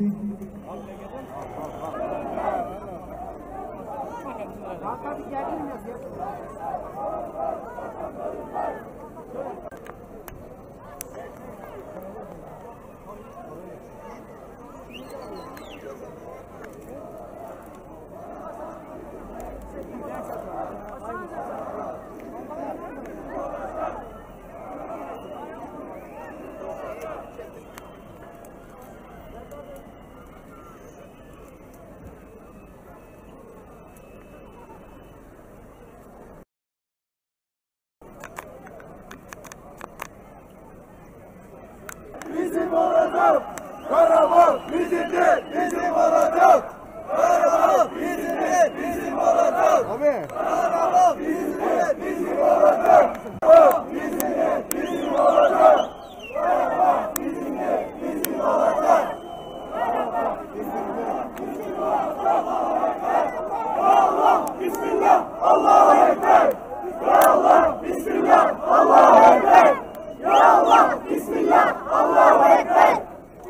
etdik. Bizim olacak. Karabağ bizimdir, bizim olacak. Karabağ bizimdir, bizim olacak. Abi. Karabağ bizimdir, bizim olacak. Karabağ bizimdir, bizim olacak. Karabağ bizimdir, bizim olacak. Karabağ bizimdir, bizim olacak. Allah, Bismillah, Allahu Ekber. Ya Allah, Bismillah, Allahu Ekber. Ya Allah, Bismillah, Allahu Ekber.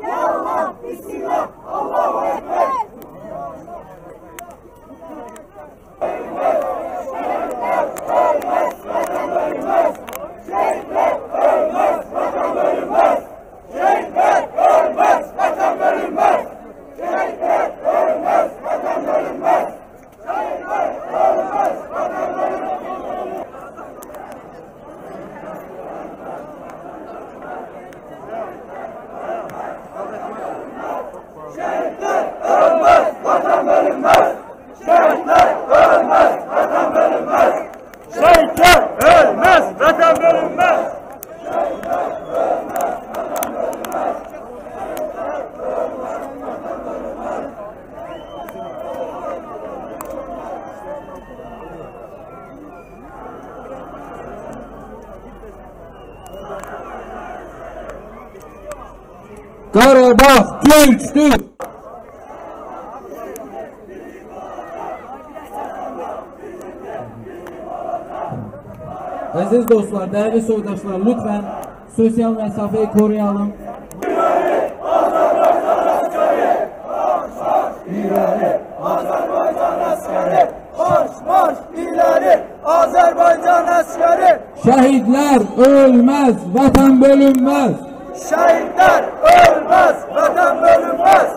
Ya Allah, Bismillah, Allahu Ekber. Şehitler ölmez, vatan bölünmez. Şehitler ölmez, vatan bölünmez. Şehitler ölmez, vatan bölünmez. Şehitler ölmez, vatan bölünmez. Şehitler ölmez, vatan bölünmez. Şehitler ölmez, vatan bölünmez. Şehitler ölmez, vatan bölünmez. Karabağ Türk'tür. Aziz dostlar, değerli soydaşlar lütfen sosyal mesafeyi koruyalım. İleri, Azerbaycan askeri. Marş marş ileri, Azerbaycan askeri. Şehitler ölmez, vatan bölünmez. Şehitler ölmez, vatan bölünmez.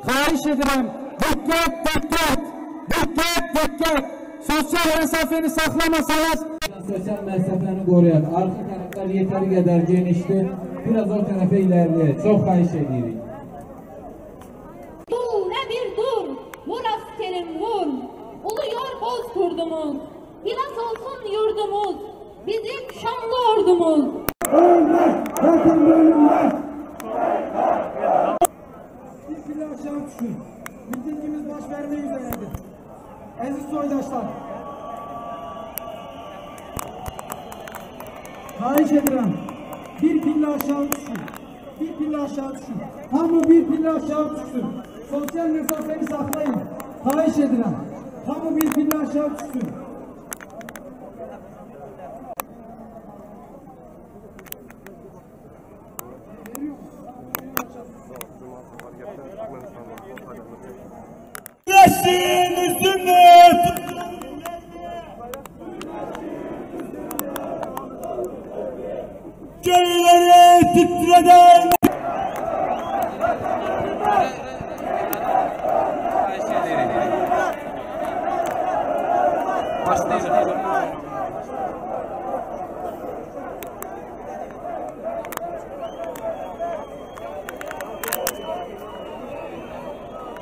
Xahiş edirəm, diqqət, diqqət, diqqət, diqqət. Sosyal məsafəni saxlamasanız sosyal məsafəni qoruyaq. Arxa tərəflər yetəri qədər genişdir. Biraz o tərəfə ilerləyək. Çox xahiş edirik. Dur ne bir dur, vur askerim vur. Uluyor boz kurdumuz, Bilas olsun yurdumuz, bizim şanlı ordumuz. Ölmez, vatan bölünmez. Bir pille aşağı düşün. Mitingimiz baş vermek üzeredir. Aziz soydaşlar. Xahiş edirəm. Bir pille aşağı düşün. Bir pille aşağı düşün. Hamı bir pille aşağı düşsün. Sosyal mesafeni saxlayın. Xahiş edirəm. Hamı bir pille aşağı düşsün. Güneşin üstünde Göyleri titreden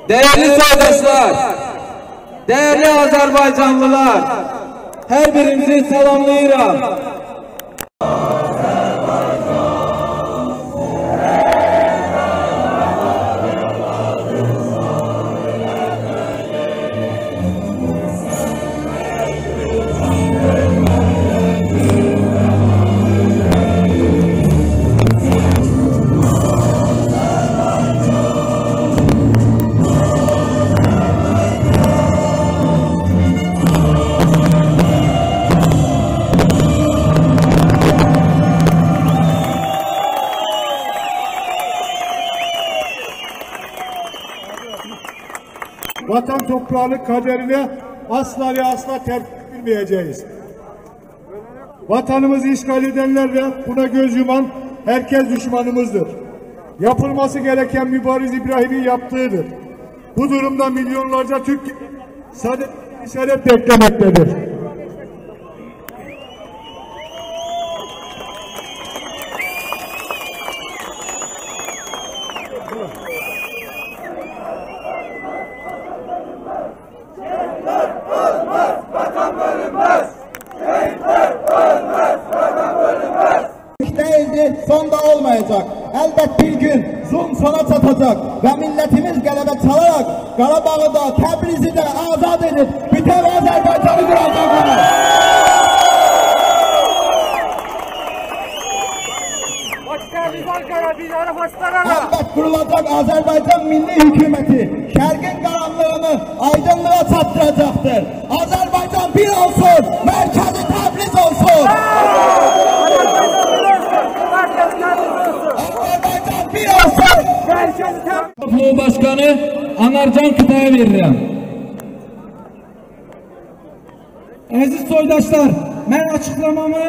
Değerli soydaşlar, değerli Azerbaycanlılar, her birinizi salamlayıram. vatan toprağının kaderine asla ve asla terk etmeyeceğiz. Vatanımızı işgal edenler ve buna göz yuman herkes düşmanımızdır. Yapılması gereken Mübariz İbrahim'in yaptığıdır. Bu durumda milyonlarca Türk sadece işaret beklemektedir. Şehitler ölmez, vatan bölünmez. Şehitler ölmez, vatan bölünmez. İlk değildi, son da olmayacak. Elbet bir gün zulm sona çatacak ve milletimiz qələbə çalarak Qarabağı da, Təbrizi də azad edib bütöv Azərbaycanı quracaqlar. Elbet kurulacak Azerbaycan Milli Hükümeti şərqin qaranlığını aydınlığa çattıracaktır. Azerbaycan bir olsun, merkezi Təbriz olsun. Azerbaycan bir olsun. Topluluğu Başkanı Anarcan Kıtay'a verirəm. Əziz soydaşlar, mən açıqlamamı,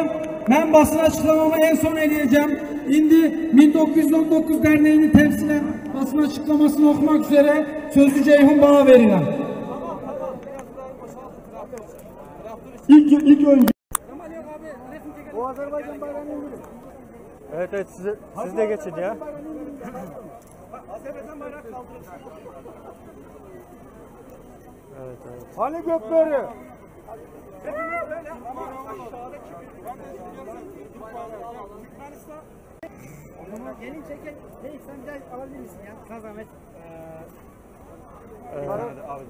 mən basın açıqlamamı en son eləyəcəm. İndi 1919 Derneği'ni temsilen basın açıklamasını okumak üzere sözü Ceyhun Bağ'a verirəm. İlk, ilk önce Evet evet siz, siz de geçin ya. Evet evet. Hani Gökbörü? Gelin çekin. Hey sen bir daha alabilir misin ya? Sana zahmet. Evet, abi.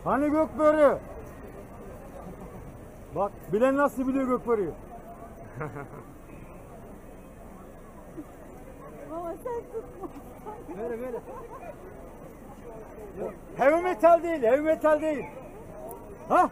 Hani Gökbörü? Bak bilen nasıl biliyor Gökbörü'yü? Böyle böyle. Heavy metal değil, heavy metal değil. Ha?